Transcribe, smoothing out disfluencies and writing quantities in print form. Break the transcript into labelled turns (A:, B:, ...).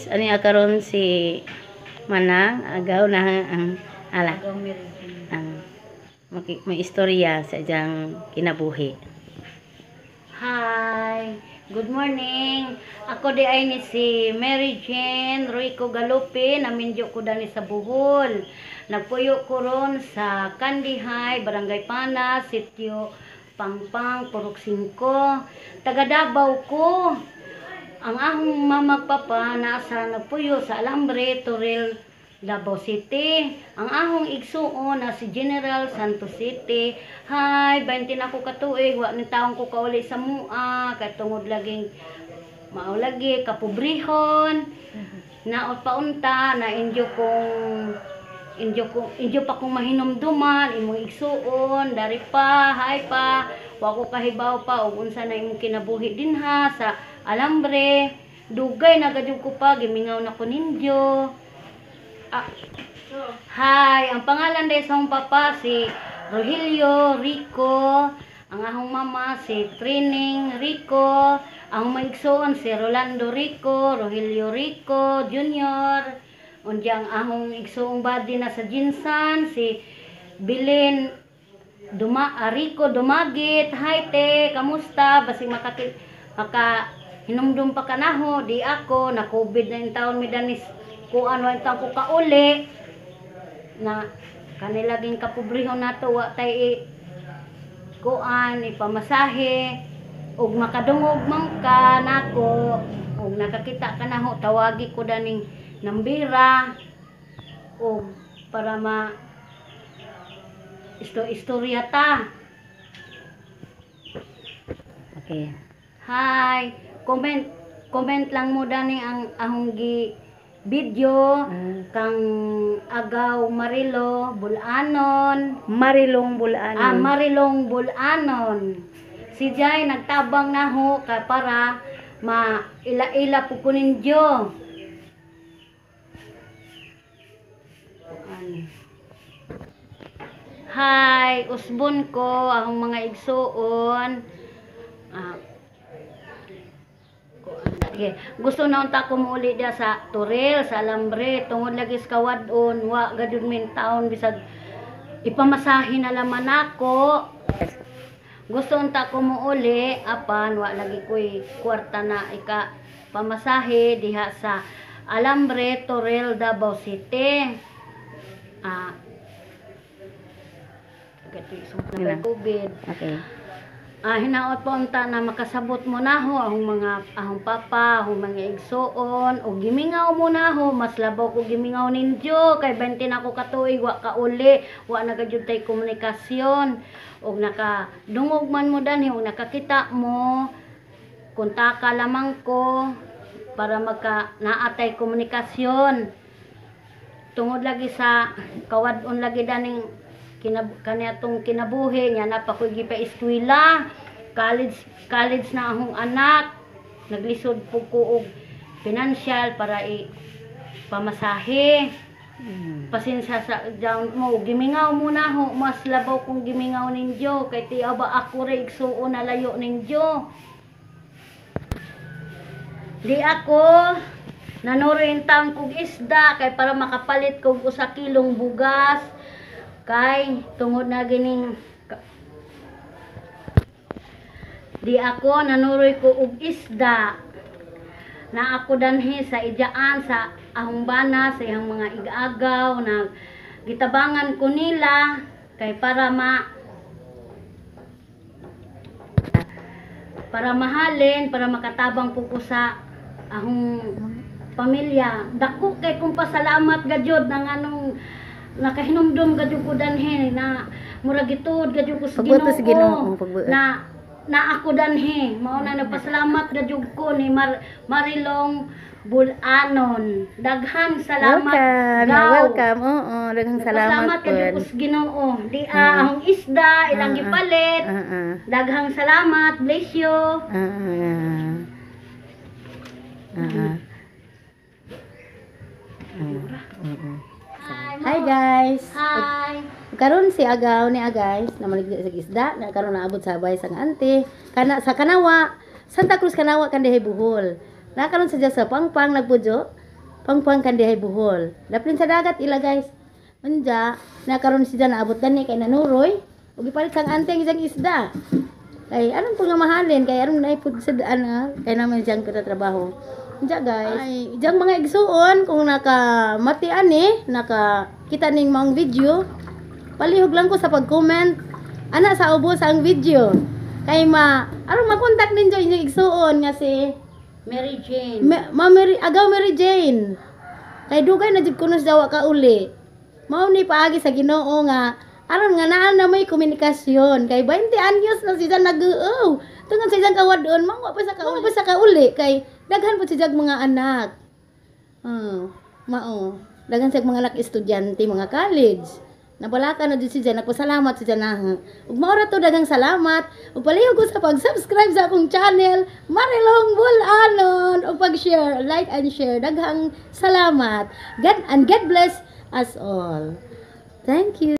A: Guys, ani karon si Manang Agaw na ang ala ang may istorya sa iyang kinabuhi.
B: Hi! Good morning! Ako di ay ni si Mary Jane Ruico Galupi, namindyo ko dani sa Bohol. Nagpuyo ko ron sa Kandihay, Barangay Pana, Sitio Pangpang, Purok 5. Taga Davao ko. Ang ahong mama papa nasa nagpuyo sa Alambre, Toril, Davao City. Ang ahong igsuon na si General Santos City. Hi, 20 na ko katuig, wa ni taong ko kauli sa mua, kay tungod laging mao lagi kapobrehon. Naot paunta na injo pa kong mahinumduman imong igsuon dari pa. Hi pa, wa ko kahibaw pa og unsa na imong kinabuhi dinha sa Alambre. Dugay na gajud ko pa gimingaw na ko ninyo. Ah, hi, ang pangalan day sa akong papa si Rogelio Rico, ang ahong mama si Trining Rico, ang maigsoon si Rolando Rico, Rogelio Rico Jr., unya ang ahong igsoong body na sa Jinsan si Bilin Duma Rico Dumagit. Hi te, kamusta? Basig maka hinumdum pa kanaho. Di ako na COVID na yung taon mi danis kuan, wa taon ko kauli na kanila ging kapobrehon nato, wa tay kuan ipamasahe. Ug makadungog man ka nako ug nakakita ka naho, tawagi ko daning nambira ug para ma isto istorya ta.
A: Okay.
B: Hi, comment comment lang mo dani ang ahong gi video kang Agaw Marilo Bulanon.
A: Marilong Bulanon.
B: Ah, Marilong Bulanon. Si Jai nagtabang naho ka para ma ila-ila po ko ninyo. Ano. Hi, usbon ko ang mga igsuon. Ah, sige. Gusto na unta ko muuli dia sa Toril, sa Alambre, tungod lagi sa kawadon, wa gadud min taon bisag ipamasahe na laman ako. Gusto unta ko muuli apan wa lagi ko'y kwarta na ika pamasahe diha sa Alambre, Toril, Davao City. Ah, gati
A: Ano?
B: COVID.
A: Okay.
B: Ah, hinaot po unta na makasabot mo na ho ahong mga ahong papa, ahong mga igsuon o gimingaw mo na ho, mas labaw ko gimingaw ninyo kay 20 na ko katuig wa kauli, wa na gajud tay komunikasyon. Og nakadungog man mo danhi og nakakita mo, kontaka lamang ko para magka naatay komunikasyon. Tungod lagi sa kawad-on lagi daning kaniatong kinabuhi niya na pa ko'y gipa-eskwela, college college na akong anak, naglisod po ko og financial para i pamasahe. Pasensya sa down mo, gimingaw mo na ho, mas labaw kong gimingaw ninyo kay tiyaw ba ako ra igsuon na layo ninyo. Di ako nanuro yung taon kog isda kay para makapalit kog usa kilong bugas kay tungod na gining di ako nanuroy ko og isda na ako danhi sa ijaan sa ahong bana sa iyang mga igaagaw na gitabangan ko nila kay para mahalin, para makatabang po ko sa ahong pamilya. Dako kay kung pasalamat gajud na nganong nakahinumdum gajud ko danhi na murag gituod gajud ko sa
A: Pagbuot sa
B: Ginoo
A: Ginoo, pagbuot.
B: Na na ako danhi mao na nagpasalamat gajud ko ni Marilong Bulanon. Daghan salamat.
A: Welcome.
B: Gaw.
A: Welcome. Oo, daghang salamat
B: Nagpasalamat gajud
A: pud.
B: ko sa Ginoo. Di ahong isda ilang gipalit. Daghang salamat. Bless you.
A: Hi guys.
B: Hi.
A: Karon si Agaw ni guys, namaligya sa isda, na karon naabot sa balay sa auntie. Kana sa Kanawa, Santa Cruz Kanawa kan dihay Bohol. Na karon sa sa Pangpang nagpudyo. Pangpang kan dihay Bohol. Daplin sa dagat ila, guys. Unya, nakaron siya naabot dani kay nanuroy. Ug gipalit sang ante ang isang isda. Kay aron po nga mahalin kay aron na ipud sa daan ah, kay naman siyang trabaho. Unya, guys, ay iyang mga igsuon, kung naka mati ani, naka kita ning maong video, palihog lang ko sa pag-comment ana sa ubos ang video. Kay ma aron makontak ninyo inyong igsuon nga si
B: Mary Jane.
A: Ma Mary, Agaw Mary Jane. Kay dugay na jud kuno sa wa ka uli. Mao ni paagi sa Ginoo nga aron nga naa na may komunikasyon kay 20 anyos na siya nag-uaw. Tungod sa iyang kawadon, mao wa pa sa kauli kay daghan po siya mga anak. Mao. Daghan siya mga anak estudyante, mga college. Nabalaka na jud siya, nagpasalamat siya na. Ug mao ra to, daghang salamat. Ug palihog ko sa pag-subscribe sa akong channel, Marilong Bulanon, ug pag-share, like and share. Daghang salamat. God and God bless us all. Thank you.